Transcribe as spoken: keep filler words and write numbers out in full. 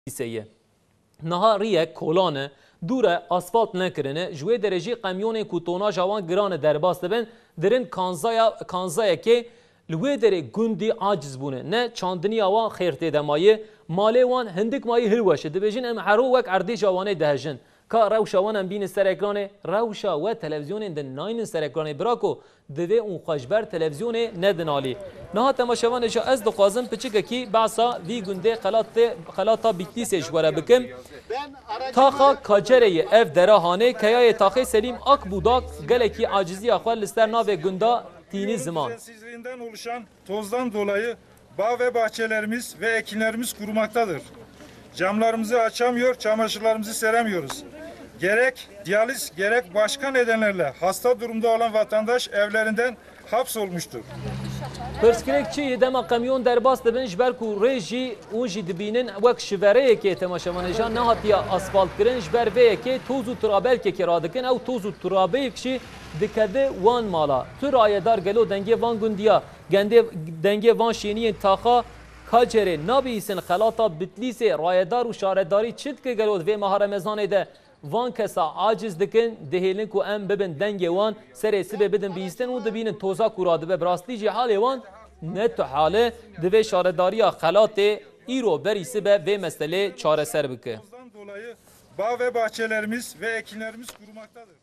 Lîseyê. Niha riyek kolan e, dûr e, asfalt nekirine, ji wê derê jî qemyonên ku tonaja wan giran e derbas dibin, dirin kanzaya, kanzayekê li wê derê gundî aciz bûne. Ne çandiniya wan xêr tê de mayî, malê wan hindik mayî hilweş e. Dibêjin em hero wek erdêja Wanê dihejin. Ka rewşa wan em bînin ser ekranê, rewşa we televîzyonên din naynin ser ekranê birako, divê û xwe ji ber televîzyonê nedin alî. Niha temaşevanê jî ez dixwazim piçikekî behsa vî gundê xelatê, xelata Bîtlîsê ji we re bikim. Taxa Kacerê ye ev dera hanê, keyayê taxê Selîm Akbûdak gelekî aciziya xwe li ser navê gunda tînî ziman. Düzensizliğinden oluşan tozdan dolayı bağ ve bahçelerimiz ve ekinlerimiz kurumaktadır. Camlarımızı açamıyor, çamaşırlarımızı seremiyoruz. Gerek diyaliz, gerek başka nedenlerle hasta durumda olan vatandaş evlerinden hapsolmuştur. Pirsgirêk çi ye? Dema qemyon derbas dibin, ji ber ku rê jî û jî dibînin wek şivereyekê temaşevanêjan nehatiye asfaltkirin, ji ber vê yekê toz û turabelkekê radikin, ew toz û turabeyek jî dikeve wan mala. Tu rayedar gelo dengê van gundiya, gendê, dengê van şêniyên taxa Kacerê nabihîsin xelata Bitlîsê, rayedar û şaredarî çi dike gelo di vê meha Remezanê de? Van kesa aciz dikin, dihêlin ku em bibin dengê wan, serê sibê bidin bihîstin û dibînin toza ku radibe. Bi rastî jî halê wan ne tu hal e, divê şaredariya xelatê îro berî sibe vê meselê çareser bike. Tozdan dolayı bağ ve bahçelerimiz ve ekinlerimiz kurumaktadır.